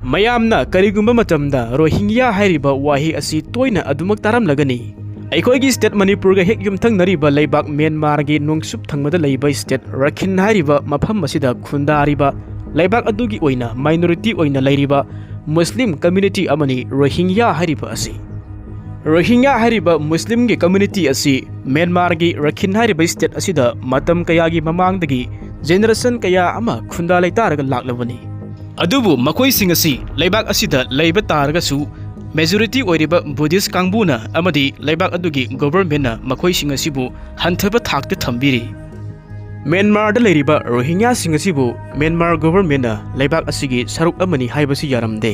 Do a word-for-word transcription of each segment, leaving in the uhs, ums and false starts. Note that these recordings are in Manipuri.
ꯃꯌꯥꯝꯅ ꯀꯔꯤꯒꯨꯝꯕ ꯃꯇꯝꯗ ꯔꯣꯍꯤꯡꯒ꯭ꯌꯥ ꯍꯥꯏꯔꯤꯕ ꯋꯥꯍꯩ ꯑꯁꯤ ꯇꯣꯏꯅ ꯑꯗꯨꯃꯛ ꯇꯥꯔꯝꯂꯒꯅꯤ꯫ ꯑꯩꯈꯣꯏꯒꯤ state ꯃꯅꯤꯄꯨꯔꯒ ꯍꯦꯛ ꯌꯨꯝꯊꯪꯅꯔꯤꯕ ꯂꯩꯕꯥꯛ ꯃ꯭ꯌꯥꯟꯃꯥꯔꯒꯤ ꯅꯣꯡꯆꯨꯞ ꯊꯪꯕꯗ ꯂꯩꯕ state ꯔꯈꯤꯟ ꯍꯥꯏꯔꯤꯕ ꯃꯐꯝ ꯑꯁꯤꯗ ꯈꯨꯟꯗꯥꯔꯤꯕ, ꯂꯩꯕꯥꯛ ꯑꯗꯨꯒꯤ ꯑꯣꯏꯅ minority ꯑꯣꯏꯅ ꯂꯩꯔꯤꯕ ꯃꯨꯁꯂꯤꯝ community ꯑꯃꯅꯤ ꯔꯣꯍꯤꯡꯒ꯭ꯌꯥ ꯍꯥꯏꯔꯤꯕ ꯑꯁꯤ꯫ ꯔꯣꯍꯤꯡꯒ꯭ꯌꯥ ꯍꯥꯏꯔꯤꯕ ꯃꯨꯁꯂꯤꯝꯒꯤ community ꯑꯁꯤ ꯃ꯭ꯌꯥꯟꯃꯥꯔꯒꯤ ꯔꯈꯤꯟ ꯍꯥꯏꯔꯤꯕ state ꯑꯁꯤꯗ ꯃꯇꯝ ꯀꯌꯥꯒꯤ ꯃꯃꯥꯡꯗꯒꯤ generation ꯀꯌꯥ ꯑꯃ ꯈꯨꯟꯗꯥ ꯂꯩꯇꯥꯔꯒ ꯂꯥꯛꯂꯕꯅꯤ꯫ ꯑꯗꯨꯕꯨ ꯃꯈꯣꯏꯁꯤꯡ ꯑꯁꯤ ꯂꯩꯕꯥꯛ ꯑꯁꯤꯗ ꯂꯩꯕ ꯇꯥꯔꯒꯁꯨ, majority ꯑꯣꯏꯔꯤꯕ Buddhist ꯀꯥꯡꯕꯨꯅ ꯑꯃꯗꯤ ꯂꯩꯕꯥꯛ ꯑꯗꯨꯒꯤ governmentꯅ ꯃꯈꯣꯏꯁꯤꯡ ꯑꯁꯤꯕꯨ ꯍꯟꯊꯕ ꯊꯥꯛꯇ ꯊꯝꯕꯤꯔꯤ꯫ ꯃ꯭ꯌꯥꯟꯃꯥꯔꯗ ꯂꯩꯔꯤꯕ ꯔꯣꯍꯤꯡꯒ꯭ꯌꯥꯁꯤꯡ ꯑꯁꯤꯕꯨ ꯃ꯭ꯌꯥꯟꯃꯥꯔ governmentꯅ ꯂꯩꯕꯥꯛ ꯑꯁꯤꯒꯤ ꯁꯔꯨꯛ ꯑꯃꯅꯤ ꯍꯥꯏꯕꯁꯤ ꯌꯥꯔꯝꯗꯦ꯫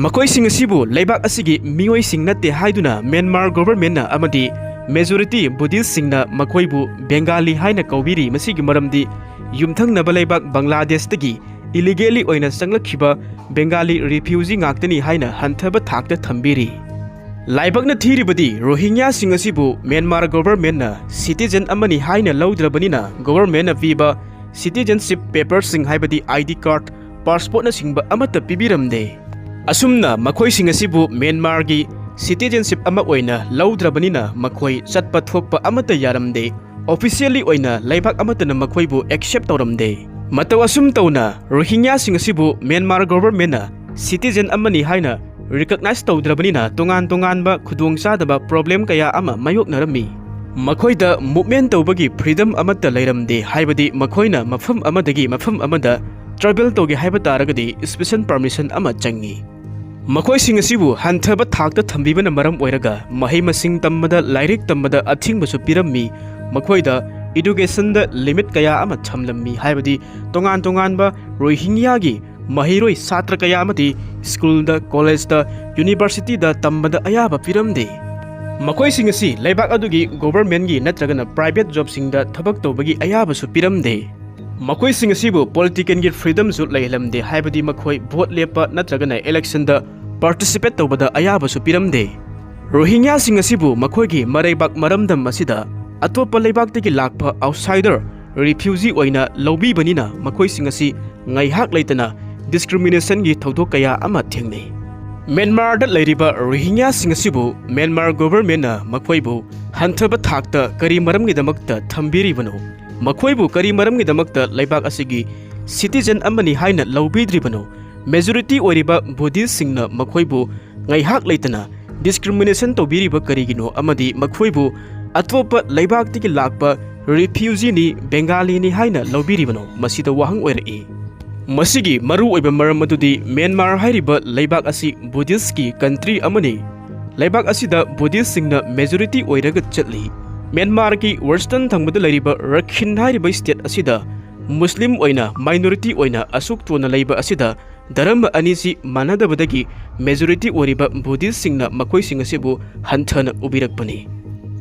ꯃꯈꯣꯏꯁꯤꯡ ꯑꯁꯤꯕꯨ ꯂꯩꯕꯥꯛ ꯑꯁꯤꯒꯤ ꯃꯤꯑꯣꯏꯁꯤꯡ ꯅꯠꯇꯦ ꯍꯥꯏꯗꯨꯅ ꯃ꯭ꯌꯥꯟꯃꯥꯔ governmentꯅ ꯑꯃꯗꯤ majority Buddhistꯁꯤꯡꯅ ꯃꯈꯣꯏꯕꯨ ꯕꯦꯡꯒꯥꯂꯤ ꯍꯥꯏꯅ ꯀꯧꯕꯤꯔꯤ꯫ ꯃꯁꯤꯒꯤ ꯃꯔꯝꯗꯤ ꯌꯨꯝꯊꯪꯅꯕ ꯂꯩꯕꯥꯛ ꯕꯪꯒ꯭ꯂꯥꯗꯦꯁꯇꯒꯤ illegally ꯑꯣꯏꯅ ꯆꯪꯂꯛꯈꯤꯕ ꯕꯦꯡꯒꯥꯂꯤ refugee ꯉꯥꯛꯇꯅꯤ ꯍꯥꯏꯅ ꯍꯟꯊꯕ ꯊꯥꯛꯇ ꯊꯝꯕꯤꯔꯤ꯫ ꯂꯥꯏꯕꯛꯅ ꯊꯤꯔꯤꯕꯗꯤ ꯔꯣꯍꯤꯡꯒ꯭ꯌꯥꯁꯤꯡ ꯑꯁꯤꯕꯨ ꯃ꯭ꯌꯥꯟꯃꯥꯔ governmentꯅ citizen ꯑꯃꯅꯤ ꯍꯥꯏꯅ ꯂꯧꯗ꯭ꯔꯕꯅꯤꯅ governmentꯅ ꯄꯤꯕ citizenship paperꯁꯤꯡ ꯍꯥꯏꯕꯗꯤ ID card, passportꯅꯆꯤꯡꯕ ꯑꯃꯠꯇ ꯄꯤꯕꯤꯔꯝꯗꯦ꯫ ꯑꯁꯨꯝꯅ ꯃꯈꯣꯏꯁꯤꯡ ꯑꯁꯤꯕꯨ ꯃ꯭ꯌꯥꯟꯃꯥꯔꯒꯤ citizenship ꯑꯃ ꯑꯣꯏꯅ ꯂꯧꯗ꯭ꯔꯕꯅꯤꯅ ꯃꯈꯣꯏ ꯆꯠꯄ ꯊꯣꯛꯄ ꯑꯃꯠꯇ ꯌꯥꯔꯝꯗꯦ꯫ Officially ꯑꯣꯏꯅ ꯂꯩꯕꯥꯛ ꯑꯃꯠꯇꯅ ꯃꯈꯣꯏꯕꯨ accept ꯇꯧꯔꯝꯗꯦ꯫ ꯃꯇꯧ ꯑꯁꯨꯝ ꯇꯧꯅ ꯔꯣꯍꯤꯡꯒ꯭ꯌꯥꯁꯤꯡ ꯑꯁꯤꯕꯨ ꯃ꯭ꯌꯥꯟꯃꯥꯔ governmentꯅ citizen ꯑꯃꯅꯤ ꯍꯥꯏꯅ recognize ꯇꯧꯗ꯭ꯔꯕꯅꯤꯅ ꯇꯣꯉꯥꯟ ꯇꯣꯉꯥꯟꯕ ꯈꯨꯗꯣꯡꯆꯥꯗꯕ problem ꯀꯌꯥ ꯑꯃ ꯃꯥꯌꯣꯛꯅꯔꯝꯃꯤ꯫ ꯃꯈꯣꯏꯗ movement ꯇꯧꯕꯒꯤ freedom ꯑꯃꯠꯇ ꯂꯩꯔꯝꯗꯦ, ꯍꯥꯏꯕꯗꯤ ꯃꯈꯣꯏꯅ ꯃꯐꯝ ꯑꯃꯗꯒꯤ ꯃꯐꯝ ꯑꯃꯗ travel ꯇꯧꯒꯦ ꯍꯥꯏꯕ ꯇꯥꯔꯒꯗꯤ special permission ꯑꯃ ꯆꯪꯏ꯫ ꯃꯈꯣꯏꯁꯤꯡ ꯑꯁꯤꯕꯨ ꯍꯟꯊꯕ ꯊꯥꯛꯇ ꯊꯝꯕꯤꯕꯅ ꯃꯔꯝ ꯑꯣꯏꯔꯒ ꯃꯍꯩ ꯃꯁꯤꯡ ꯇꯝꯕꯗ, ꯂꯥꯏꯔꯤꯛ ꯇꯝꯕꯗ ꯑꯊꯤꯡꯕꯁꯨ ꯄꯤꯔꯝꯃꯤ꯫ ꯃꯈꯣꯏꯗ educationꯗ limit ꯀꯌꯥ ꯑꯃ ꯊꯝꯂꯝꯃꯤ, ꯍꯥꯏꯕꯗꯤ ꯇꯣꯉꯥꯟ ꯇꯣꯉꯥꯟꯕ ꯔꯣꯍꯤꯡꯒ꯭ꯌꯥꯒꯤ ꯃꯍꯩꯔꯣꯏ ꯁꯥꯇ꯭ꯔ ꯀꯌꯥ ꯑꯃꯗꯤ schoolꯗ, collegeꯇ, universityꯗ ꯇꯝꯕꯗ ꯑꯌꯥꯕ ꯄꯤꯔꯝꯗꯦ꯫ ꯃꯈꯣꯏꯁꯤꯡ ꯑꯁꯤ ꯂꯩꯕꯥꯛ ꯑꯗꯨꯒꯤ governmentꯀꯤ ꯅꯠꯇ꯭ꯔꯒꯅ private jobꯁꯤꯡꯗ ꯊꯕꯛ ꯇꯧꯕꯒꯤ ꯑꯌꯥꯕꯁꯨ ꯄꯤꯔꯝꯗꯦ꯫ ꯃꯈꯣꯏꯁꯤꯡ ꯑꯁꯤꯕꯨ politicalꯒꯤ freedomꯁꯨ ꯂꯩꯍꯜꯂꯝꯗꯦ, ꯍꯥꯏꯕꯗꯤ ꯃꯈꯣꯏ vote ꯂꯦꯞꯄ ꯅꯠꯇ꯭ꯔꯒꯅ electionꯗ participate ꯇꯧꯕꯗ ꯑꯌꯥꯕꯁꯨ ꯄꯤꯔꯝꯗꯦ꯫ ꯔꯣꯍꯤꯡꯒ꯭ꯌꯥꯁꯤꯡ ꯑꯁꯤꯕꯨ ꯃꯈꯣꯏꯒꯤ ꯃꯔꯩꯕꯥꯛ ꯃꯔꯝꯗꯝ ꯑꯁꯤꯗ ꯑꯇꯣꯞꯄ ꯂꯩꯕꯥꯛꯇꯒꯤ ꯂꯥꯛꯄ outsider refugee ꯑꯣꯏꯅ ꯂꯧꯕꯤꯕꯅꯤꯅ ꯃꯈꯣꯏꯁꯤꯡ ꯑꯁꯤ ꯉꯥꯏꯍꯥꯛ ꯂꯩꯇꯅ ꯗꯤꯁꯀ꯭ꯔꯤꯃꯤꯅꯦꯁꯟꯒꯤ ꯊꯧꯗꯣꯛ ꯀꯌꯥ ꯑꯃ ꯊꯦꯡꯅꯩ꯫ ꯃ꯭ꯌꯥꯟꯃꯥꯔꯗ ꯂꯩꯔꯤꯕ ꯔꯣꯍꯤꯡꯌꯥꯁꯤꯡ ꯑꯁꯤꯕꯨ ꯃ꯭ꯌꯥꯟꯃꯥꯔ ꯒꯣꯚꯔꯟꯃꯦꯟꯠꯅ ꯃꯈꯣꯏꯕꯨ ꯍꯟꯊꯕ ꯊꯥꯛꯇ ꯀꯔꯤ ꯃꯔꯝꯒꯤꯗꯃꯛꯇ ꯊꯝꯕꯤꯔꯤꯕꯅꯣ? ꯃꯈꯣꯏꯕꯨ ꯀꯔꯤ ꯃꯔꯝꯒꯤꯗꯃꯛꯇ ꯂꯩꯕꯥꯛ ꯑꯁꯤꯒꯤ ꯁꯤꯇꯤꯖꯟ ꯑꯃꯅꯤ ꯍꯥꯏꯅ ꯂꯧꯕꯤꯗ꯭ꯔꯤꯕꯅꯣ? ꯃꯦꯖꯣꯔꯤꯇꯤ ꯑꯣꯏꯔꯤꯕ ꯕꯨꯙꯤꯁꯁꯤꯡꯅ ꯃꯈꯣꯏꯕꯨ ꯉꯥꯏꯍꯥꯛ ꯂꯩꯇꯅ ꯗꯤꯁꯀ꯭ꯔꯤꯃꯤꯅꯦꯁꯟ ꯇꯧꯕꯤꯔꯤꯕ ꯀꯔꯤꯒꯤꯅꯣ ꯑꯃꯗꯤ ꯃꯈꯣꯏꯕꯨ ꯑꯇꯣꯞꯄ ꯂꯩꯕꯥꯛꯇꯒꯤ ꯂꯥꯛꯄ ꯔꯤꯐ꯭ꯌꯨꯖꯤꯅꯤ, ꯕꯦꯡꯒꯥꯂꯤꯅꯤ ꯍꯥꯏꯅ ꯂꯧꯕꯤꯔꯤꯕꯅꯣ? ꯃꯁꯤꯗ ꯋꯥꯍꯪ ꯑꯣꯏꯔꯛꯏ꯫ ꯃꯁꯤꯒꯤ ꯃꯔꯨꯑꯣꯏꯕ ꯃꯔꯝ ꯑꯗꯨꯗꯤ ꯃ꯭ꯌꯥꯟꯃꯥꯔ ꯍꯥꯏꯔꯤꯕ ꯂꯩꯕꯥꯛ ꯑꯁꯤ ꯕꯨꯙꯤꯁꯀꯤ ꯀꯟꯇ꯭ꯔꯤ ꯑꯃꯅꯤ꯫ ꯂꯩꯕꯥꯛ ꯑꯁꯤꯗ ꯕꯨꯙꯤꯁꯁꯤꯡꯅ ꯃꯦꯖꯣꯔꯤꯇꯤ ꯑꯣꯏꯔꯒ ꯆꯠꯂꯤ꯫ ꯃ꯭ꯌꯥꯟꯃꯥꯔꯒꯤ ꯋꯦꯁꯇꯔꯟ ꯊꯪꯕꯗ ꯂꯩꯔꯤꯕ ꯔꯈꯤꯟ ꯍꯥꯏꯔꯤꯕ ꯁ꯭ꯇꯦꯠ ꯑꯁꯤꯗ ꯃꯨꯁꯂꯤꯝ ꯑꯣꯏꯅ ꯃꯥꯏꯅꯣꯔꯤꯇꯤ ꯑꯣꯏꯅ ꯑꯁꯨꯛ ꯇꯣꯟꯅ ꯂꯩꯕ ꯑꯁꯤꯗ ꯙꯔꯃ ꯑꯅꯤꯁꯤ ꯃꯥꯟꯅꯗꯕꯗꯒꯤ ꯃꯦꯖꯣꯔꯤꯇꯤ ꯑꯣꯏꯔꯤꯕ ꯕꯨꯙꯤꯁꯁꯤꯡꯅ ꯃꯈꯣꯏꯁꯤꯡ ꯑꯁꯤꯕꯨ ꯍꯟꯊꯅ ꯎꯕꯤꯔꯛꯄꯅꯤ꯫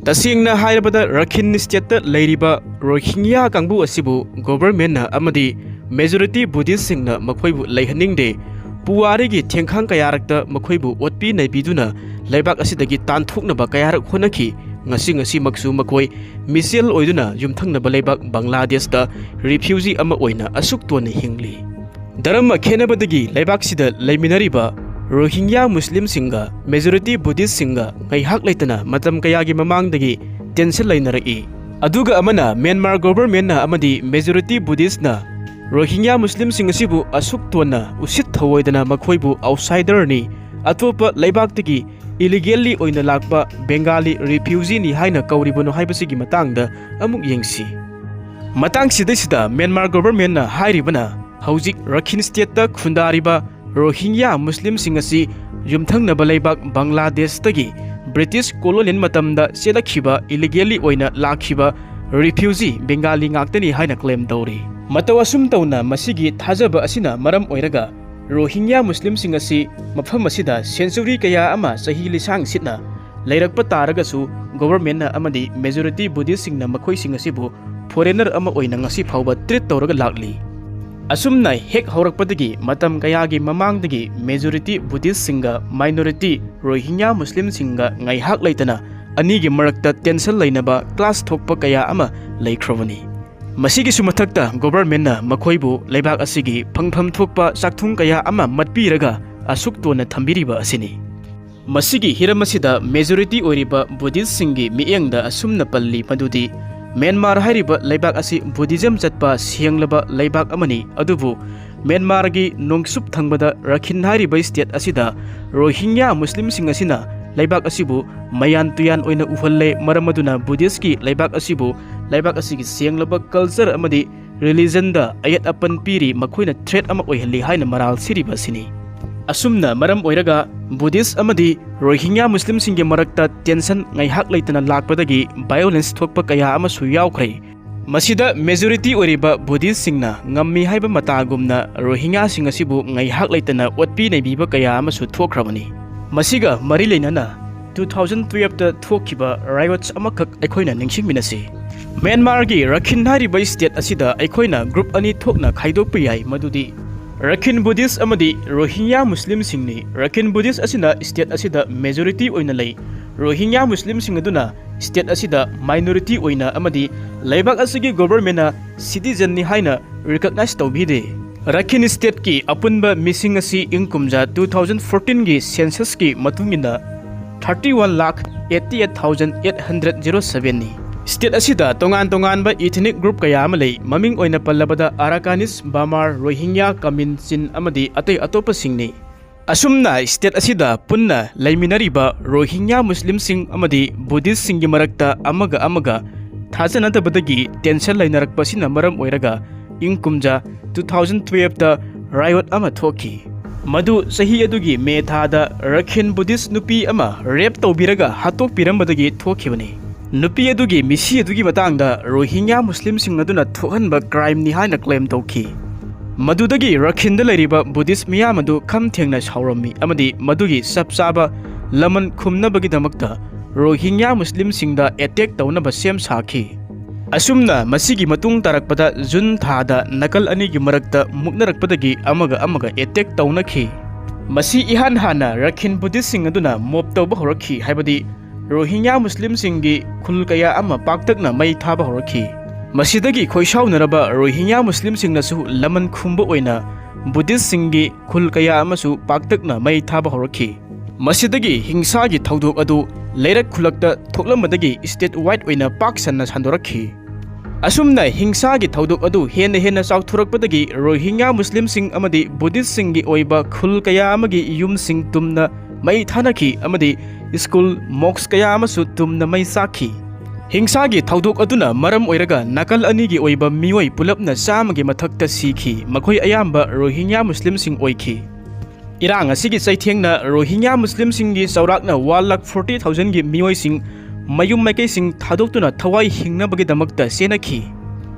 ꯇꯁꯦꯡꯅ ꯍꯥꯏꯔꯕꯗ ꯔꯈꯤꯟ ꯁ꯭ꯇꯦꯠꯇ ꯂꯩꯔꯤꯕ ꯔꯣꯍꯤꯡꯌꯥ ꯀꯥꯡꯕꯨ ꯑꯁꯤꯕꯨ ꯒꯣꯚꯔꯟꯃꯦꯟꯠꯅ ꯑꯃꯗꯤ ꯃꯦꯖꯣꯔꯤꯇꯤ ꯕꯨꯙꯤꯁꯁꯤꯡꯅ ꯃꯈꯣꯏꯕꯨ ꯂꯩꯍꯟꯅꯤꯡꯗꯦ꯫ ꯄꯨꯋꯥꯔꯤꯒꯤ ꯊꯦꯡꯈꯥꯡ ꯀꯌꯥꯔꯛꯇ ꯃꯈꯣꯏꯕꯨ ꯑꯣꯠꯄꯤ ꯅꯩꯕꯤꯗꯨꯅ ꯂꯩꯕꯥꯛ ꯑꯁꯤꯗꯒꯤ ꯇꯥꯟꯊꯣꯛꯅꯕ ꯀꯌꯥꯔꯛ ꯍꯣꯠꯅꯈꯤ꯫ ꯉꯁꯤ ꯉꯁꯤꯃꯛꯁꯨ ꯃꯈꯣꯏ ꯃꯤꯁꯦꯜ ꯑꯣꯏꯗꯨꯅ ꯌꯨꯝꯊꯪꯅꯕ ꯂꯩꯕꯥꯛ ꯕꯪꯒ꯭ꯂꯥꯗꯦꯁꯇ ꯔꯤꯐ꯭ꯌꯨꯖꯤ ꯑꯃ ꯑꯣꯏꯅ ꯑꯁꯨꯛ ꯇꯣꯟꯅ ꯍꯤꯡꯂꯤ꯫ ꯙꯔꯃ ꯈꯦꯠꯅꯕꯗꯒꯤ ꯂꯩꯕꯥꯛꯁꯤꯗ ꯂꯩꯃꯤꯟꯅꯔꯤꯕ ꯔꯣꯍꯤꯡꯌꯥ ꯃꯨꯁꯂꯤꯝꯁꯤꯡꯒ ꯃꯦꯖꯣꯔꯤꯇꯤ ꯕꯨꯙꯤꯁꯁꯤꯡꯒ ꯉꯥꯏꯍꯥꯛ ꯂꯩꯇꯅ ꯃꯇꯝ ꯀꯌꯥꯒꯤ ꯃꯃꯥꯡꯗꯒꯤ ꯇꯦꯟꯁꯟ ꯂꯩꯅꯔꯛꯏ꯫ ꯑꯗꯨꯒ ꯑꯃꯅ ꯃ꯭ꯌꯥꯟꯃꯥꯔ ꯒꯣꯚꯔꯟꯃꯦꯟꯠꯅ ꯑꯃꯗꯤ ꯃꯦꯖꯣꯔꯤꯇꯤ ꯕꯨꯙꯤꯁꯅ ꯔꯣꯍꯤꯡꯌꯥ ꯃꯨꯁꯂꯤꯝꯁꯤꯡ ꯑꯁꯤꯕꯨ ꯑꯁꯨꯛ ꯇꯣꯟꯅ ꯎꯁꯤꯠ ꯊꯧꯑꯣꯏꯗꯅ ꯃꯈꯣꯏꯕꯨ ꯑꯥꯎꯠꯁꯥꯏꯗꯔꯅꯤ, ꯑꯇꯣꯞꯄ ꯂꯩꯕꯥꯛꯇꯒꯤ ꯏꯂꯤꯒꯦꯜꯂꯤ ꯑꯣꯏꯅ ꯂꯥꯛꯄ ꯕꯦꯡꯒꯥꯂꯤ ꯔꯤꯐ꯭ꯌꯨꯖꯤꯅꯤ ꯍꯥꯏꯅ ꯀꯧꯔꯤꯕꯅꯣ ꯍꯥꯏꯕꯁꯤꯒꯤ ꯃꯇꯥꯡꯗ ꯑꯃꯨꯛ ꯌꯦꯡꯁꯤ꯫ ꯃꯇꯥꯡꯁꯤꯗꯩꯁꯤꯗ ꯃ꯭ꯌꯥꯟꯃꯥꯔ ꯒꯣꯚꯔꯟꯃꯦꯟꯠꯅ ꯍꯥꯏꯔꯤꯕꯅ ꯍꯧꯖꯤꯛ ꯔꯈꯤꯟ ꯁ꯭ꯇꯦꯠꯇ ꯈꯨꯟꯗꯥꯔꯤꯕ ꯔꯣꯍꯤꯡꯌꯥ ꯃꯨꯁꯂꯤꯝꯁꯤꯡ ꯑꯁꯤ ꯌꯨꯝꯊꯪꯅꯕ ꯂꯩꯕꯥꯛ ꯕꯪꯒ꯭ꯂꯥꯗꯦꯁꯇꯒꯤ ꯕ꯭ꯔꯤꯇꯤꯁ ꯀꯣꯂꯣꯅꯤꯌꯦꯜ ꯃꯇꯝꯗ ꯆꯦꯜꯂꯛꯈꯤꯕ, ꯏꯂꯤꯒꯦꯜꯂꯤ ꯑꯣꯏꯅ ꯂꯥꯛꯈꯤꯕ ꯔꯤꯐ꯭ꯌꯨꯖꯤ ꯕꯦꯡꯒꯥꯂꯤ ꯉꯥꯛꯇꯅꯤ ꯍꯥꯏꯅ ꯀ꯭ꯂꯦꯝ ꯇꯧꯔꯤ꯫ ꯃꯇꯧ ꯑꯁꯨꯝ ꯇꯧꯅ ꯃꯁꯤꯒꯤ ꯊꯥꯖꯕ ꯑꯁꯤꯅ ꯃꯔꯝ ꯑꯣꯏꯔꯒ ꯔꯣꯍꯤꯡꯌꯥ ꯃꯨꯁꯂꯤꯝꯁꯤꯡ ꯑꯁꯤ ꯃꯐꯝ ꯑꯁꯤꯗ ꯁꯦꯟꯆꯨꯔꯤ ꯀꯌꯥ ꯑꯃ ꯆꯍꯤ ꯂꯤꯁꯥꯡ ꯁꯤꯠꯅ ꯂꯩꯔꯛꯄ ꯇꯥꯔꯒꯁꯨ ꯒꯣꯚꯔꯟꯃꯦꯟꯠꯅ ꯑꯃꯗꯤ ꯃꯦꯖꯣꯔꯤꯇꯤ ꯕꯨꯙꯤꯁꯁꯤꯡꯅ ꯃꯈꯣꯏꯁꯤꯡ ꯑꯁꯤꯕꯨ ꯐꯣꯔꯦꯅꯔ ꯑꯃ ꯑꯣꯏꯅ ꯉꯁꯤ ꯐꯥꯎꯕ ꯇ꯭ꯔꯤꯠ ꯇꯧꯔꯒ ꯂꯥꯛꯂꯤ꯫ ꯑꯁꯨꯝꯅ ꯍꯦꯛ ꯍꯧꯔꯛꯄꯗꯒꯤ ꯃꯇꯝ ꯀꯌꯥꯒꯤ ꯃꯃꯥꯡꯗꯒꯤ ꯃꯦꯖꯣꯔꯤꯇꯤ ꯕꯨꯙꯤꯁꯁꯤꯡꯒ ꯃꯥꯏꯅꯣꯔꯤꯇꯤ ꯔꯣꯍꯤꯡꯌꯥ ꯃꯨꯁꯂꯤꯝꯁꯤꯡꯒ ꯉꯥꯏꯍꯥꯛ ꯂꯩꯇꯅ ꯑꯅꯤꯒꯤ ꯃꯔꯛꯇ ꯇꯦꯟꯁꯟ ꯂꯩꯅꯕ ꯀ꯭ꯂꯥꯁ ꯊꯣꯛꯄ ꯀꯌꯥ ꯑꯃ ꯂꯩꯈ꯭ꯔꯕꯅꯤ꯫ ꯃꯁꯤꯒꯤꯁꯨ ꯃꯊꯛꯇ governmentꯅ ꯃꯈꯣꯏꯕꯨ ꯂꯩꯕꯥꯛ ꯑꯁꯤꯒꯤ ꯐꯪꯐꯝ ꯊꯣꯛꯄ ꯆꯥꯛꯊꯨꯡ ꯀꯌꯥ ꯑꯃ ꯃꯠꯄꯤꯔꯒ ꯑꯁꯨꯛ ꯇꯣꯟꯅ ꯊꯝꯕꯤꯔꯤꯕ ꯑꯁꯤꯅꯤ꯫ ꯃꯁꯤꯒꯤ ꯍꯤꯔꯝ ꯑꯁꯤꯗ majority ꯑꯣꯏꯔꯤꯕ Buddhistꯁꯤꯡꯒꯤ ꯃꯤꯠꯌꯦꯡꯗ ꯑꯁꯨꯝꯅ ꯄꯜꯂꯤ ꯃꯗꯨꯗꯤ, ꯃ꯭ꯌꯥꯟꯃꯥꯔ ꯍꯥꯏꯔꯤꯕ ꯂꯩꯕꯥꯛ ꯑꯁꯤ Buddhism ꯆꯠꯄ ꯁꯦꯡꯂꯕ ꯂꯩꯕꯥꯛ ꯑꯃꯅꯤ, ꯑꯗꯨꯕꯨ ꯃ꯭ꯌꯥꯟꯃꯥꯔꯒꯤ ꯅꯣꯡꯆꯨꯞ ꯊꯪꯕꯗ ꯔꯈꯤꯟ ꯍꯥꯏꯔꯤꯕ state ꯑꯁꯤꯗ ꯔꯣꯍꯤꯡꯌꯥ ꯃꯨꯁꯂꯤꯝꯁꯤꯡ ꯑꯁꯤꯅ ꯂꯩꯕꯥꯛ ꯑꯁꯤꯕꯨ ꯃꯌꯥꯟ ꯇꯨꯌꯥꯟ ꯑꯣꯏꯅ ꯎꯍꯜꯂꯦ, ꯃꯔꯝ ꯑꯗꯨꯅ Buddhistꯀꯤ ꯂꯩꯕꯥꯛ ꯑꯁꯤꯕꯨ, ꯂꯩꯕꯥꯛ ꯑꯁꯤꯒꯤ ꯁꯦꯡꯂꯕ culture ꯑꯃꯗꯤ religionꯗ ꯑꯌꯦꯠ ꯑꯄꯟ ꯄꯤꯔꯤ, ꯃꯈꯣꯏꯅ threat ꯑꯃ ꯑꯣꯏꯍꯜꯂꯤ ꯍꯥꯏꯅ ꯃꯔꯥꯜ ꯁꯤꯔꯤꯕ ꯑꯁꯤꯅꯤ꯫ ꯑꯁꯨꯝꯅ ꯃꯔꯝ ꯑꯣꯏꯔꯒ Buddhist ꯑꯃꯗꯤ ꯔꯣꯍꯤꯡꯌꯥ ꯃꯨꯁꯂꯤꯝꯁꯤꯡꯒꯤ ꯃꯔꯛꯇ tension ꯉꯥꯏꯍꯥꯛ ꯂꯩꯇꯅ ꯂꯥꯛꯄꯗꯒꯤ violence ꯊꯣꯛꯄ ꯀꯌꯥ ꯑꯃꯁꯨ ꯌꯥꯎꯈ꯭ꯔꯦ꯫ ꯃꯁꯤꯗ majority ꯑꯣꯏꯔꯤꯕ Buddhistꯁꯤꯡꯅ ꯉꯝꯃꯤ ꯍꯥꯏꯕ ꯃꯇꯥꯒꯨꯝꯅ ꯔꯣꯍꯤꯡꯌꯥꯁꯤꯡ ꯑꯁꯤꯕꯨ ꯉꯥꯏꯍꯥꯛ ꯂꯩꯇꯅ ꯑꯣꯠꯄꯤ ꯅꯩꯕꯤꯕ ꯀꯌꯥ ꯑꯃꯁꯨ ꯊꯣꯛꯈ꯭ꯔꯕꯅꯤ꯫ ꯃꯁꯤꯒ ꯃꯔꯤ ꯂꯩꯅꯅ two thousand twelveꯇ ꯊꯣꯛꯈꯤꯕ riots ꯑꯃꯈꯛ ꯑꯩꯈꯣꯏꯅ ꯅꯤꯡꯁꯤꯡꯃꯤꯟꯅꯁꯤ꯫ ꯃ꯭ꯌꯥꯟꯃꯥꯔꯒꯤ ꯔꯈꯤꯟ ꯍꯥꯏꯔꯤꯕ state ꯑꯁꯤꯗ ꯑꯩꯈꯣꯏꯅ group ꯑꯅꯤ ꯊꯣꯛꯅ ꯈꯥꯏꯗꯣꯛꯄ ꯌꯥꯏ, ꯃꯗꯨꯗꯤ ꯔꯈꯤꯟ Buddhist ꯑꯃꯗꯤ ꯔꯣꯍꯤꯡꯌꯥ ꯃꯨꯁꯂꯤꯝꯁꯤꯡꯅꯤ꯫ ꯔꯈꯤꯟ Buddhist ꯑꯁꯤꯅ state ꯑꯁꯤꯗ majority ꯑꯣꯏꯅ ꯂꯩ꯫ ꯔꯣꯍꯤꯡꯌꯥ ꯃꯨꯁꯂꯤꯝꯁꯤꯡ ꯑꯗꯨꯅ state ꯑꯁꯤꯗ minority ꯑꯣꯏꯅ ꯑꯃꯗꯤ ꯂꯩꯕꯥꯛ ꯑꯁꯤꯒꯤ governmentꯅ citizenꯅꯤ ꯍꯥꯏꯅ recognize ꯇꯧꯕꯤꯗꯦ꯫ ꯔꯈꯤꯟ stateꯀꯤ ꯑꯄꯨꯟꯕ ꯃꯤꯁꯤꯡ ꯑꯁꯤ ꯏꯪ ꯀꯨꯝꯖꯥ two thousand fourteenꯒꯤ censusꯀꯤ ꯃꯇꯨꯡ ꯏꯟꯅ thirty one lakh eighty eight thousand eight hundred zero sevenꯅꯤ꯫ State ꯑꯁꯤꯗ ꯇꯣꯉꯥꯟ ꯇꯣꯉꯥꯟꯕ ethnic group ꯀꯌꯥ ꯑꯃ ꯂꯩ꯫ ꯃꯃꯤꯡ ꯑꯣꯏꯅ ꯄꯜꯂꯕꯗ Arakanese, Bamar, Rohingya, Kamin, Chin ꯑꯃꯗꯤ ꯑꯇꯩ ꯑꯇꯣꯞꯄꯁꯤꯡꯅꯤ꯫ ꯑꯁꯨꯝꯅ state ꯑꯁꯤꯗ ꯄꯨꯟꯅ ꯂꯩꯃꯤꯟꯅꯔꯤꯕ ꯔꯣꯍꯤꯡꯌꯥ ꯃꯨꯁꯂꯤꯝꯁꯤꯡ ꯑꯃꯗꯤ Buddhistꯁꯤꯡꯒꯤ ꯃꯔꯛꯇ ꯑꯃꯒ ꯑꯃꯒ ꯊꯥꯖꯅꯗꯕꯗꯒꯤ tension ꯂꯩꯅꯔꯛꯄ ꯑꯁꯤꯅ ꯃꯔꯝ ꯑꯣꯏꯔꯒ ꯏꯪ ꯀꯨꯝꯖꯥ two thousand twelveꯇ riot ꯑꯃ ꯊꯣꯛꯈꯤ꯫ ꯃꯗꯨ ꯆꯍꯤ ꯑꯗꯨꯒꯤ ꯃꯦ ꯊꯥꯗ ꯔꯈꯤꯟ Buddhist ꯅꯨꯄꯤ ꯑꯃ rape ꯇꯧꯕꯤꯔꯒ ꯍꯥꯠꯇꯣꯛꯄꯤꯔꯝꯕꯗꯒꯤ ꯊꯣꯛꯈꯤꯕꯅꯤ꯫ ꯅꯨꯄꯤ ꯑꯗꯨꯒꯤ ꯃꯤꯁꯤ ꯑꯗꯨꯒꯤ ꯃꯇꯥꯡꯗ ꯔꯣꯍꯤꯡꯌꯥ ꯃꯨꯁꯂꯤꯝꯁꯤꯡ ꯑꯗꯨꯅ ꯊꯣꯛꯍꯟꯕ crimeꯅꯤ ꯍꯥꯏꯅ claim ꯇꯧꯈꯤ꯫ ꯃꯗꯨꯗꯒꯤ ꯔꯈꯤꯟꯗ ꯂꯩꯔꯤꯕ Buddhist ꯃꯤꯌꯥꯝ ꯑꯗꯨ ꯈꯝ ꯊꯦꯡꯅ ꯁꯥꯎꯔꯝꯃꯤ ꯑꯃꯗꯤ ꯃꯗꯨꯒꯤ ꯆꯞ ꯆꯥꯕ ꯂꯃꯟ ꯈꯨꯝꯅꯕꯒꯤꯗꯃꯛꯇ ꯔꯣꯍꯤꯡꯌꯥ ꯃꯨꯁꯂꯤꯝꯁꯤꯡꯗ attack ꯇꯧꯅꯕ ꯁꯦꯝ ꯁꯥꯈꯤ꯫ ꯑꯁꯨꯝꯅ ꯃꯁꯤꯒꯤ ꯃꯇꯨꯡ ꯇꯥꯔꯛꯄꯗ ꯖꯨꯟ ꯊꯥꯗ ꯅꯥꯀꯜ ꯑꯅꯤꯒꯤ ꯃꯔꯛꯇ ꯃꯨꯛꯅꯔꯛꯄꯗꯒꯤ ꯑꯃꯒ ꯑꯃꯒ attack ꯇꯧꯅꯈꯤ꯫ ꯃꯁꯤ ꯏꯍꯥꯟ ꯍꯥꯟꯅ ꯔꯈꯤꯟ Buddhistꯁꯤꯡ ꯑꯗꯨꯅ mob ꯇꯧꯕ ꯍꯧꯔꯛꯈꯤ, ꯍꯥꯏꯕꯗꯤ ꯔꯣꯍꯤꯡꯌꯥ ꯃꯨꯁꯂꯤꯝꯁꯤꯡꯒꯤ ꯈꯨꯜ ꯀꯌꯥ ꯑꯃ ꯄꯥꯛꯇꯛꯅ ꯃꯩ ꯊꯥꯕ ꯍꯧꯔꯛꯈꯤ꯫ ꯃꯁꯤꯗꯒꯤ ꯈꯣꯏꯁꯥꯎꯅꯔꯕ ꯔꯣꯍꯤꯡꯌꯥ ꯃꯨꯁꯂꯤꯝꯁꯤꯡꯅꯁꯨ ꯂꯃꯟ ꯈꯨꯝꯕ ꯑꯣꯏꯅ ꯕꯨꯙꯤꯁꯁꯤꯡꯒꯤ ꯈꯨꯜ ꯀꯌꯥ ꯑꯃꯁꯨ ꯄꯥꯛꯇꯛꯅ ꯃꯩ ꯊꯥꯕ ꯍꯧꯔꯛꯈꯤ꯫ ꯃꯁꯤꯗꯒꯤ ꯍꯤꯡꯁꯥꯒꯤ ꯊꯧꯗꯣꯛ ꯑꯗꯨ ꯂꯩꯔꯛ ꯈꯨꯜꯂꯛꯇ ꯊꯣꯛꯂꯝꯕꯗꯒꯤ state wide ꯑꯣꯏꯅ ꯄꯥꯛ ꯁꯟꯅ ꯁꯟꯗꯣꯔꯛꯈꯤ꯫ ꯑꯁꯨꯝꯅ ꯍꯤꯡꯁꯥꯒꯤ ꯊꯧꯗꯣꯛ ꯑꯗꯨ ꯍꯦꯟꯅ ꯍꯦꯟꯅ ꯆꯥꯎꯊꯣꯔꯛꯄꯗꯒꯤ ꯔꯣꯍꯤꯡꯌꯥ ꯃꯨꯁꯂꯤꯝꯁꯤꯡ ꯑꯃꯗꯤ ꯕꯨꯙꯤꯁꯁꯤꯡꯒꯤ ꯑꯣꯏꯕ ꯈꯨꯜ ꯀꯌꯥ ꯑꯃꯒꯤ ꯌꯨꯝꯁꯤꯡ ꯇꯨꯝꯅ ꯃꯩ ꯊꯥꯅꯈꯤ ꯑꯃꯗꯤ ꯁ꯭ꯀꯨꯜ, ꯃꯣꯛꯁ ꯀꯌꯥ ꯑꯃꯁꯨ ꯇꯨꯝꯅ ꯃꯩ ꯆꯥꯛꯈꯤ꯫ ꯍꯤꯡꯁꯥꯒꯤ ꯊꯧꯗꯣꯛ ꯑꯗꯨꯅ ꯃꯔꯝ ꯑꯣꯏꯔꯒ ꯅꯥꯀꯜ ꯑꯅꯤꯒꯤ ꯑꯣꯏꯕ ꯃꯤꯑꯣꯏ ꯄꯨꯂꯞꯅ ꯆꯥꯝꯃꯒꯤ ꯃꯊꯛꯇ ꯁꯤꯈꯤ꯫ ꯃꯈꯣꯏ ꯑꯌꯥꯝꯕ ꯔꯣꯍꯤꯡꯌꯥ ꯃꯨꯁꯂꯤꯝꯁꯤꯡ ꯑꯣꯏꯈꯤ꯫ ꯏꯔꯥꯡ ꯑꯁꯤꯒꯤ ꯆꯩꯊꯦꯡꯅ ꯔꯣꯍꯤꯡꯌꯥ ꯃꯨꯁꯂꯤꯝꯁꯤꯡꯒꯤ ꯆꯥꯎꯔꯥꯛꯅ one lakh forty thousand ꯒꯤ ꯃꯤꯑꯣꯏꯁꯤꯡ ꯃꯌꯨꯝ ꯃꯥꯏꯀꯩꯁꯤꯡ ꯊꯥꯗꯣꯛꯇꯨꯅ ꯊꯋꯥꯏ ꯍꯤꯡꯅꯕꯒꯤꯗꯃꯛꯇ ꯆꯦꯟꯅꯈꯤ꯫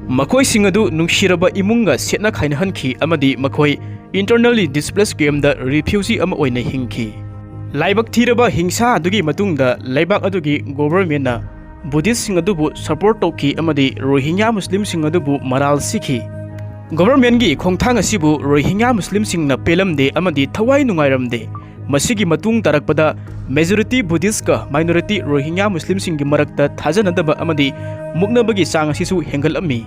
ꯃꯈꯣꯏꯁꯤꯡ ꯑꯗꯨ ꯅꯨꯡꯁꯤꯔꯕ ꯏꯃꯨꯡꯒ ꯁꯦꯠꯅ ꯈꯥꯏꯅꯍꯟꯈꯤ ꯑꯃꯗꯤ ꯃꯈꯣꯏ internally displaced camp ꯗ refugee ꯑꯃ ꯑꯣꯏꯅ ꯍꯤꯡꯈꯤ꯫ ꯂꯥꯏꯕꯛ ꯊꯤꯔꯕ ꯍꯤꯡꯁꯥ ꯑꯗꯨꯒꯤ ꯃꯇꯨꯡꯗ ꯂꯩꯕꯥꯛ ꯑꯗꯨꯒꯤ ꯒꯣꯚꯔꯟꯃꯦꯟꯠꯅ ꯕꯨꯙꯤꯁꯁꯤꯡ ꯑꯗꯨꯕꯨ support ꯇꯧꯈꯤ ꯑꯃꯗꯤ ꯔꯣꯍꯤꯡꯌꯥ ꯃꯨꯁꯂꯤꯝꯁꯤꯡ ꯑꯗꯨꯕꯨ ꯃꯔꯥꯜ ꯁꯤꯈꯤ꯫ ꯒꯣꯚꯔꯟꯃꯦꯟꯠꯀꯤ ꯈꯣꯡꯊꯥꯡ ꯑꯁꯤꯕꯨ ꯔꯣꯍꯤꯡꯌꯥ ꯃꯨꯁꯂꯤꯝꯁꯤꯡꯅ ꯄꯦꯜꯂꯝꯗꯦ ꯑꯃꯗꯤ ꯊꯋꯥꯏ ꯅꯨꯡꯉꯥꯏꯔꯝꯗꯦ꯫ ꯃꯁꯤꯒꯤ ꯃꯇꯨꯡ ꯇꯥꯔꯛꯄꯗ majority ꯕꯨꯙꯤꯁꯀ minority ꯔꯣꯍꯤꯡꯌꯥ ꯃꯨꯁꯂꯤꯝꯁꯤꯡꯒꯤ ꯃꯔꯛꯇ ꯊꯥꯖꯅꯗꯕ ꯑꯃꯗꯤ ꯃꯨꯛꯅꯕꯒꯤ ꯆꯥꯡ ꯑꯁꯤꯁꯨ ꯍꯦꯟꯒꯠꯂꯝꯃꯤ꯫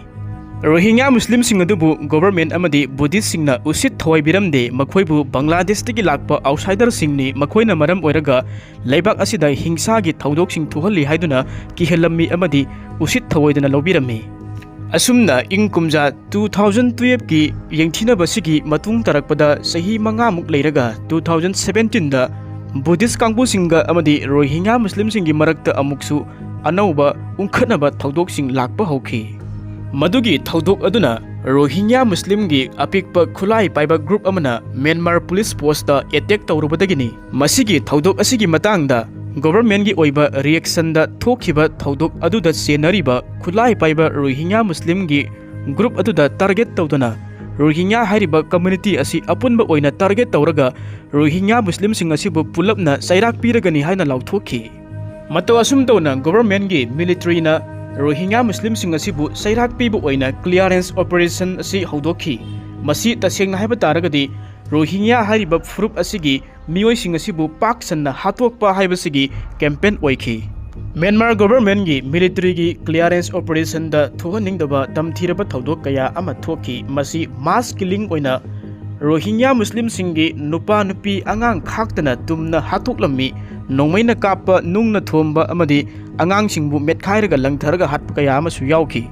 ꯔꯣꯍꯤꯡꯌꯥ ꯃꯨꯁꯂꯤꯝꯁꯤꯡ ꯑꯗꯨꯕꯨ ꯒꯣꯚꯔꯟꯃꯦꯟꯠ ꯑꯃꯗꯤ ꯕꯨꯙꯤꯁꯁꯤꯡꯅ ꯎꯁꯤꯠ ꯊꯑꯣꯏꯕꯤꯔꯝꯗꯦ, ꯃꯈꯣꯏꯕꯨ ꯕꯪꯒ꯭ꯂꯥꯗꯦꯁꯇꯒꯤ ꯂꯥꯛꯄ ꯑꯥꯎꯠꯁꯥꯏꯗꯔꯁꯤꯡꯅꯤ, ꯃꯈꯣꯏꯅ ꯃꯔꯝ ꯑꯣꯏꯔꯒ ꯂꯩꯕꯥꯛ ꯑꯁꯤꯗ ꯍꯤꯡꯁꯥꯒꯤ ꯊꯧꯗꯣꯛꯁꯤꯡ ꯊꯣꯛꯍꯜꯂꯤ ꯍꯥꯏꯗꯨꯅ ꯀꯤꯍꯜꯂꯝꯃꯤ ꯑꯃꯗꯤ ꯎꯁꯤꯠ ꯊꯑꯣꯏꯗꯅ ꯂꯧꯕꯤꯔꯝꯃꯤ꯫ ꯑꯁꯨꯝꯅ ꯏꯪ ꯀꯨꯝꯖꯥ two thousand twelve ꯀꯤ ꯌꯦꯡꯊꯤꯅꯕꯁꯤꯒꯤ ꯃꯇꯨꯡ ꯇꯥꯔꯛꯄꯗ ꯆꯍꯤ ꯃꯉꯥꯃꯨꯛ ꯂꯩꯔꯒ two thousand seventeen ꯗ ꯕꯨꯙꯤꯁ ꯀꯥꯡꯕꯨꯁꯤꯡꯒ ꯑꯃꯗꯤ ꯔꯣꯍꯤꯡꯌꯥ ꯃꯨꯁꯂꯤꯝꯁꯤꯡꯒꯤ ꯃꯔꯛꯇ ꯑꯃꯨꯛꯁꯨ ꯑꯅꯧꯕ ꯎꯪꯈꯠꯅꯕ ꯊꯧꯗꯣꯛꯁꯤꯡ ꯂꯥꯛꯄ ꯍꯧꯈꯤ꯫ ꯃꯗꯨꯒꯤ ꯊꯧꯗꯣꯛ ꯑꯗꯨꯅ ꯔꯣꯍꯤꯡꯌꯥ ꯃꯨꯁꯂꯤꯝꯒꯤ ꯑꯄꯤꯛꯄ ꯈꯨꯠꯂꯥꯏ ꯄꯥꯏꯕ ꯒ꯭ꯔꯨꯞ ꯑꯃꯅ ꯃ꯭ꯌꯥꯟꯃꯥꯔ ꯄꯨꯂꯤꯁ ꯄꯣꯁꯇ ꯑꯦꯇꯦꯛ ꯇꯧꯔꯨꯕꯗꯒꯤꯅꯤ꯫ ꯃꯁꯤꯒꯤ ꯊꯧꯗꯣꯛ ꯑꯁꯤꯒꯤ ꯃꯇꯥꯡꯗ ꯒꯣꯚꯔꯟꯃꯦꯟꯠꯀꯤ ꯑꯣꯏꯕ ꯔꯤꯑꯦꯛꯁꯟꯗ ꯊꯣꯛꯈꯤꯕ ꯊꯧꯗꯣꯛ ꯑꯗꯨꯗ ꯆꯦꯟꯅꯔꯤꯕ ꯈꯨꯠꯂꯥꯏ ꯄꯥꯏꯕ ꯔꯣꯍꯤꯡꯌꯥ ꯃꯨꯁꯂꯤꯝꯒꯤ ꯒ꯭ꯔꯨꯞ ꯑꯗꯨꯗ ꯇꯥꯔꯒꯦꯠ ꯇꯧꯗꯨꯅ ꯔꯣꯍꯤꯡꯌꯥ ꯍꯥꯏꯔꯤꯕ ꯀꯝꯃ꯭ꯌꯨꯅꯤꯇꯤ ꯑꯁꯤ ꯑꯄꯨꯟꯕ ꯑꯣꯏꯅ ꯇꯥꯔꯒꯦꯠ ꯇꯧꯔꯒ ꯔꯣꯍꯤꯡꯌꯥ ꯃꯨꯁꯂꯤꯝꯁꯤꯡ ꯑꯁꯤꯕꯨ ꯄꯨꯂꯞꯅ ꯆꯩꯔꯥꯛ ꯄꯤꯔꯒꯅꯤ ꯍꯥꯏꯅ ꯂꯥꯎꯊꯣꯛꯈꯤ꯫ ꯃꯇꯧ ꯑꯁꯨꯝ ꯇꯧꯅ ꯒꯣꯚꯔꯟꯃꯦꯟꯠꯀꯤ ꯃꯤꯂꯤꯇꯔꯤꯅ ꯔꯣꯍꯤꯡꯌꯥ ꯃꯨꯁꯂꯤꯝꯁꯤꯡ ꯑꯁꯤꯕꯨ ꯆꯩꯔꯥꯛ ꯄꯤꯕ ꯑꯣꯏꯅ ꯀ꯭ꯂꯤꯌꯥꯔꯦꯟꯁ ꯑꯣꯄꯔꯦꯁꯟ ꯑꯁꯤ ꯍꯧꯗꯣꯛꯈꯤ꯫ ꯃꯁꯤ ꯇꯁꯦꯡꯅ ꯍꯥꯏꯕ ꯇꯥꯔꯒꯗꯤ ꯔꯣꯍꯤꯡꯌꯥ ꯍꯥꯏꯔꯤꯕ ꯐꯨꯔꯨꯞ ꯑꯁꯤꯒꯤ ꯃꯤꯑꯣꯏꯁꯤꯡ ꯑꯁꯤꯕꯨ ꯄꯥꯛ ꯁꯟꯅ ꯍꯥꯠꯇꯣꯛꯄ ꯍꯥꯏꯕꯁꯤꯒꯤ ꯀꯦꯝꯄꯦꯟ ꯑꯣꯏꯈꯤ꯫ ꯃ꯭ꯌꯥꯟꯃꯥꯔ ꯒꯣꯚꯔꯟꯃꯦꯟꯠꯀꯤ ꯃꯤꯂꯤꯇꯔꯤꯒꯤ ꯀ꯭ꯂꯤꯌꯥꯔꯦꯟꯁ ꯑꯣꯄꯔꯦꯁꯟꯗ ꯊꯣꯛꯍꯟꯅꯤꯡꯗꯕ ꯇꯝꯊꯤꯔꯕ ꯊꯧꯗꯣꯛ ꯀꯌꯥ ꯑꯃ ꯊꯣꯛꯈꯤ꯫ ꯃꯁꯤ ꯃꯥꯁ ꯀꯤꯂꯤꯡ ꯑꯣꯏꯅ ꯔꯣꯍꯤꯡꯒ꯭ꯌꯥ ꯃꯨꯁꯂꯤꯝꯁꯤꯡꯒꯤ ꯅꯨꯄꯥ ꯅꯨꯄꯤ ꯑꯉꯥꯡ ꯈꯥꯛꯇꯅ ꯇꯨꯝꯅ ꯍꯥꯠꯇꯣꯛꯂꯝꯃꯤ꯫ ꯅꯣꯡꯃꯩꯅ ꯀꯥꯞꯄ, ꯅꯨꯡꯅ ꯊꯣꯝꯕ ꯑꯃꯗꯤ ꯑꯉꯥꯡꯁꯤꯡꯕꯨ ꯃꯦꯠꯈꯥꯏꯔꯒ ꯂꯪꯊꯔꯒ ꯍꯥꯠꯄ ꯀꯌꯥ ꯑꯃꯁꯨ ꯌꯥꯎꯈꯤ꯫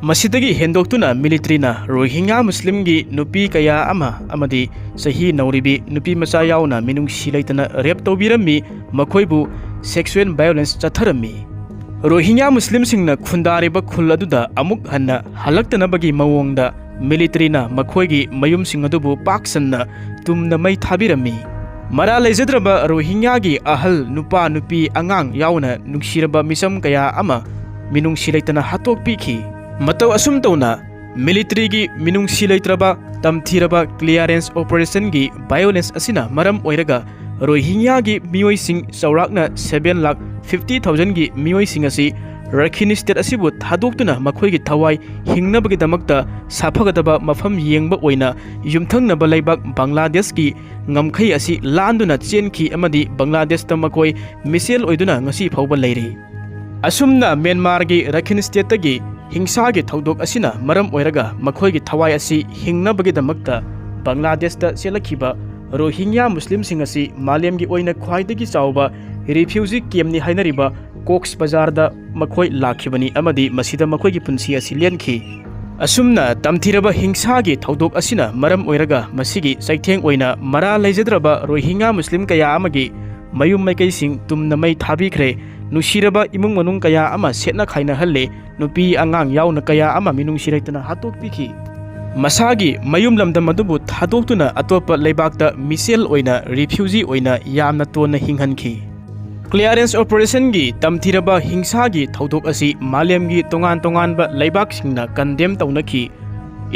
ꯃꯁꯤꯗꯒꯤ ꯍꯦꯟꯗꯣꯛꯇꯨꯅ ꯃꯤꯂꯤꯇꯔꯤꯅ ꯔꯣꯍꯤꯡꯒ꯭ꯌꯥ ꯃꯨꯁꯂꯤꯝꯒꯤ ꯅꯨꯄꯤ ꯀꯌꯥ ꯑꯃ ꯑꯃꯗꯤ ꯆꯍꯤ ꯅꯧꯔꯤꯕꯤ ꯅꯨꯄꯤ ꯃꯆꯥ ꯌꯥꯎꯅ ꯃꯤꯅꯨꯡꯁꯤ ꯂꯩꯇꯅ ꯔꯦꯞ ꯇꯧꯕꯤꯔꯝꯃꯤ, ꯃꯈꯣꯏꯕꯨ ꯁꯦꯛꯁꯨꯋꯦꯜ ꯚꯥꯏꯑꯣꯂꯦꯟꯁ ꯆꯠꯊꯔꯝꯃꯤ꯫ ꯔꯣꯍꯤꯡꯒ꯭ꯌꯥ ꯃꯨꯁꯂꯤꯝꯁꯤꯡꯅ ꯈꯨꯟꯗꯥꯔꯤꯕ ꯈꯨꯜ ꯑꯗꯨꯗ ꯑꯃꯨꯛ ꯍꯟꯅ ꯍꯜꯂꯛꯇꯅꯕꯒꯤ ꯃꯑꯣꯡꯗ ꯃꯤꯂꯤꯇꯔꯤꯅ ꯃꯈꯣꯏꯒꯤ ꯃꯌꯨꯝꯁꯤꯡ ꯑꯗꯨꯕꯨ ꯄꯥꯛ ꯁꯟꯅ ꯇꯨꯝꯅ ꯃꯩ ꯊꯥꯕꯤꯔꯝꯃꯤ꯫ ꯃꯔꯥ ꯂꯩꯖꯗ꯭ꯔꯕ ꯔꯣꯍꯤꯡꯒ꯭ꯌꯥꯒꯤ ꯑꯍꯜ, ꯅꯨꯄꯥ, ꯅꯨꯄꯤ, ꯑꯉꯥꯡ ꯌꯥꯎꯅ ꯅꯨꯡꯁꯤꯔꯕ ꯃꯤꯆꯝ ꯀꯌꯥ ꯑꯃ ꯃꯤꯅꯨꯡꯁꯤ ꯂꯩꯇꯅ ꯍꯥꯠꯇꯣꯛꯄꯤꯈꯤ꯫ ꯃꯇꯧ ꯑꯁꯨꯝ ꯇꯧꯅ ꯃꯤꯂꯤꯇꯔꯤꯒꯤ ꯃꯤꯅꯨꯡꯁꯤ ꯂꯩꯇ꯭ꯔꯕ, ꯇꯝꯊꯤꯔꯕ ꯀ꯭ꯂꯤꯌꯥꯔꯦꯟꯁ ꯑꯣꯄꯔꯦꯁꯟꯒꯤ ꯚꯥꯏꯑꯣꯂꯦꯟꯁ ꯑꯁꯤꯅ ꯃꯔꯝ ꯑꯣꯏꯔꯒ ꯔꯣꯍꯤꯡꯒ꯭ꯌꯥꯒꯤ ꯃꯤꯑꯣꯏꯁꯤꯡ ꯆꯥꯎꯔꯥꯛꯅ ꯁꯚꯦꯟ ꯂꯥꯈ ꯐꯤꯐꯇꯤ ꯊꯥꯎꯖꯟꯒꯤ ꯃꯤꯑꯣꯏꯁꯤꯡ ꯑꯁꯤ ꯔꯈꯤꯟ ꯁ꯭ꯇꯦꯠ ꯑꯁꯤꯕꯨ ꯊꯥꯗꯣꯛꯇꯨꯅ ꯃꯈꯣꯏꯒꯤ ꯊꯋꯥꯏ ꯍꯤꯡꯅꯕꯒꯤꯗꯃꯛꯇ ꯁꯥꯐꯒꯗꯕ ꯃꯐꯝ ꯌꯦꯡꯕ ꯑꯣꯏꯅ ꯌꯨꯝꯊꯪꯅꯕ ꯂꯩꯕꯥꯛ ꯕꯪꯒ꯭ꯂꯥꯗꯦꯁꯀꯤ ꯉꯝꯈꯩ ꯑꯁꯤ ꯂꯥꯟꯗꯨꯅ ꯆꯦꯟꯈꯤ ꯑꯃꯗꯤ ꯕꯪꯒ꯭ꯂꯥꯗꯦꯁꯇ ꯃꯈꯣꯏ ꯃꯤꯆꯦꯜ ꯑꯣꯏꯗꯨꯅ ꯉꯁꯤ ꯐꯥꯎꯕ ꯂꯩꯔꯤ꯫ ꯑꯁꯨꯝꯅ ꯃ꯭ꯌꯥꯟꯃꯥꯔꯒꯤ ꯔꯈꯤꯟ ꯁ꯭ꯇꯦꯠꯇꯒꯤ ꯍꯤꯡꯁꯥꯒꯤ ꯊꯧꯗꯣꯛ ꯑꯁꯤꯅ ꯃꯔꯝ ꯑꯣꯏꯔꯒ ꯃꯈꯣꯏꯒꯤ ꯊꯋꯥꯏ ꯑꯁꯤ ꯍꯤꯡꯅꯕꯒꯤꯗꯃꯛꯇ ꯕꯪꯒ꯭ꯂꯥꯗꯦꯁꯇ ꯆꯦꯜꯂꯛꯈꯤꯕ ꯔꯣꯍꯤꯡꯒ꯭ꯌꯥ ꯃꯨꯁꯂꯤꯝꯁꯤꯡ ꯑꯁꯤ ꯃꯥꯂꯦꯝꯒꯤ ꯑꯣꯏꯅ ꯈ꯭ꯋꯥꯏꯗꯒꯤ ꯆꯥꯎꯕ ꯔꯤꯐ꯭ꯌꯨꯖꯤ ꯀꯦꯝꯞꯅꯤ ꯍꯥꯏꯅꯔꯤꯕ ꯀꯣꯛꯁ ꯕꯖꯥꯔꯗ ꯃꯈꯣꯏ ꯂꯥꯛꯈꯤꯕꯅꯤ ꯑꯃꯗꯤ ꯃꯁꯤꯗ ꯃꯈꯣꯏꯒꯤ ꯄꯨꯟꯁꯤ ꯑꯁꯤ ꯂꯦꯟꯈꯤ꯫ ꯑꯁꯨꯝꯅ ꯇꯝꯊꯤꯔꯕ ꯍꯤꯡꯁꯥꯒꯤ ꯊꯧꯗꯣꯛ ꯑꯁꯤꯅ ꯃꯔꯝ ꯑꯣꯏꯔꯒ ꯃꯁꯤꯒꯤ ꯆꯩꯊꯦꯡ ꯑꯣꯏꯅ ꯃꯔꯥ ꯂꯩꯖꯗ꯭ꯔꯕ ꯔꯣꯍꯤꯡꯒ꯭ꯌꯥ ꯃꯨꯁꯂꯤꯝ ꯀꯌꯥ ꯑꯃꯒꯤ ꯃꯌꯨꯝ ꯃꯩꯀꯩꯁꯤꯡ ꯇꯨꯝꯅ ꯃꯩ ꯊꯥꯕꯤꯈ꯭ꯔꯦ꯫ ꯅꯨꯡꯁꯤꯔꯕ ꯏꯃꯨꯡ ꯃꯅꯨꯡ ꯀꯌꯥ ꯑꯃ ꯁꯦꯠꯅ ꯈꯥꯏꯅꯍꯜꯂꯦ꯫ ꯅꯨꯄꯤ ꯑꯉꯥꯡ ꯌꯥꯎꯅ ꯀꯌꯥ ꯑꯃ ꯃꯤꯅꯨꯡꯁꯤ ꯂꯩꯇꯅ ꯍꯥꯠꯇꯣꯛꯄꯤꯈꯤ꯫ ꯃꯁꯥꯒꯤ ꯃꯌꯨꯝ ꯂꯝꯗꯝ ꯑꯗꯨꯕꯨ ꯊꯥꯗꯣꯛꯇꯨꯅ ꯑꯇꯣꯞꯄ ꯂꯩꯕꯥꯛꯇ ꯃꯤꯆꯦꯜ ꯑꯣꯏꯅ ꯔꯤꯐ꯭ꯌꯨꯖꯤ ꯑꯣꯏꯅ ꯌꯥꯝꯅ ꯇꯣꯟꯅ ꯍꯤꯡꯍꯟꯈꯤ꯫ ꯀ꯭ꯂꯤꯌꯥꯔꯦꯟꯁ ꯑꯣꯄꯔꯦꯁꯟꯒꯤ ꯇꯝꯊꯤꯔꯕ ꯍꯤꯡꯁꯥꯒꯤ ꯊꯧꯗꯣꯛ ꯑꯁꯤ ꯃꯥꯂꯦꯝꯒꯤ ꯇꯣꯉꯥꯟ ꯇꯣꯉꯥꯟꯕ ꯂꯩꯕꯥꯛꯁꯤꯡꯅ ꯀꯟꯗꯦꯝ ꯇꯧꯅꯈꯤ꯫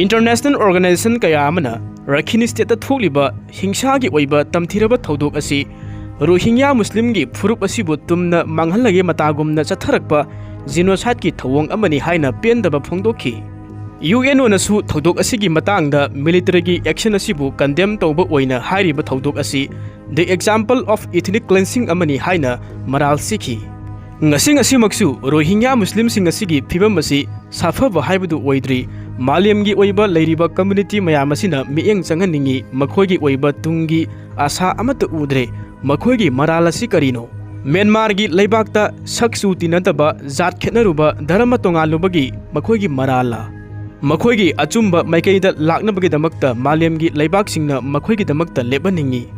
ꯏꯟꯇꯔꯅꯦꯁꯅꯦꯜ ꯑꯣꯔꯒꯅꯥꯏꯖꯦꯁꯟ ꯀꯌꯥ ꯑꯃꯅ ꯔꯈꯤꯟ ꯁ꯭ꯇꯦꯠꯇ ꯊꯣꯛꯂꯤꯕ ꯍꯤꯡꯁꯥꯒꯤ ꯑꯣꯏꯕ ꯇꯝꯊꯤꯔꯕ ꯊꯧꯗꯣꯛ ꯑꯁꯤ ꯔꯣꯍꯤꯡꯒ꯭ꯌꯥ ꯃꯨꯁꯂꯤꯝꯒꯤ ꯐꯨꯔꯨꯞ ꯑꯁꯤꯕꯨ ꯇꯨꯝꯅ ꯃꯥꯡꯍꯜꯂꯒꯦ ꯃꯇꯥꯒꯨꯝꯅ ꯆꯠꯊꯔꯛꯄ ꯖꯤꯅꯣꯁꯥꯏꯗꯀꯤ ꯊꯧꯑꯣꯡ ꯑꯃꯅꯤ ꯍꯥꯏꯅ ꯄꯦꯟꯗꯕ ꯐꯣꯡꯗꯣꯛꯈꯤ꯫ ꯌꯨ ꯑꯦꯟ ꯑꯣꯅꯁꯨ ꯊꯧꯗꯣꯛ ꯑꯁꯤꯒꯤ ꯃꯇꯥꯡꯗ ꯃꯤꯂꯤꯇꯔꯤꯒꯤ ꯑꯦꯛꯁꯟ ꯑꯁꯤꯕꯨ ꯀꯟꯗꯦꯝ ꯇꯧꯕ ꯑꯣꯏꯅ ꯍꯥꯏꯔꯤꯕ ꯊꯧꯗꯣꯛ ꯑꯁꯤ the example of ethnic cleansing ꯑꯃꯅꯤ ꯍꯥꯏꯅ ꯃꯔꯥꯜ ꯁꯤꯈꯤ꯫ ꯉꯁꯤ ꯉꯁꯤꯃꯛꯁꯨ ꯔꯣꯍꯤꯡꯒ꯭ꯌꯥ ꯃꯨꯁꯂꯤꯝꯁꯤꯡ ꯑꯁꯤꯒꯤ ꯐꯤꯕꯝ ꯑꯁꯤ ꯁꯥꯐꯕ ꯍꯥꯏꯕꯗꯨ ꯑꯣꯏꯗ꯭ꯔꯤ꯫ ꯃꯥꯂꯦꯝꯒꯤ ꯑꯣꯏꯕ ꯂꯩꯔꯤꯕ ꯀꯝꯃ꯭ꯌꯨꯅꯤꯇꯤ ꯃꯌꯥꯝ ꯑꯁꯤꯅ ꯃꯤꯠꯌꯦꯡ ꯆꯪꯍꯟꯅꯤꯡꯏ, ꯃꯈꯣꯏꯒꯤ ꯑꯣꯏꯕ ꯇꯨꯡꯒꯤ ꯑꯁꯥ ꯑꯃꯠꯇ ꯎꯗ꯭ꯔꯦ꯫ ꯃꯈꯣꯏꯒꯤ ꯃꯔꯥꯜ ꯑꯁꯤ ꯀꯔꯤꯅꯣ? ꯃ꯭ꯌꯥꯟꯃꯥꯔꯒꯤ ꯂꯩꯕꯥꯛꯇ ꯁꯛ ꯆꯨ ꯇꯤꯟꯅꯗꯕ, ꯖꯥꯠ ꯈꯦꯠꯅꯔꯨꯕ, ꯙꯔꯃ ꯇꯣꯉꯥꯜꯂꯨꯕꯒꯤ ꯃꯈꯣꯏꯒꯤ ꯃꯔꯥꯜꯂ? ꯃꯈꯣꯏꯒꯤ ꯑꯆꯨꯝꯕ ꯃꯥꯏꯀꯩꯗ ꯂꯥꯛꯅꯕꯒꯤꯗꯃꯛꯇ ꯃꯥꯂꯦꯝꯒꯤ ꯂꯩꯕꯥꯛꯁꯤꯡꯅ ꯃꯈꯣꯏꯒꯤꯗꯃꯛꯇ ꯂꯦꯞꯍꯟꯅꯤꯡꯏ꯫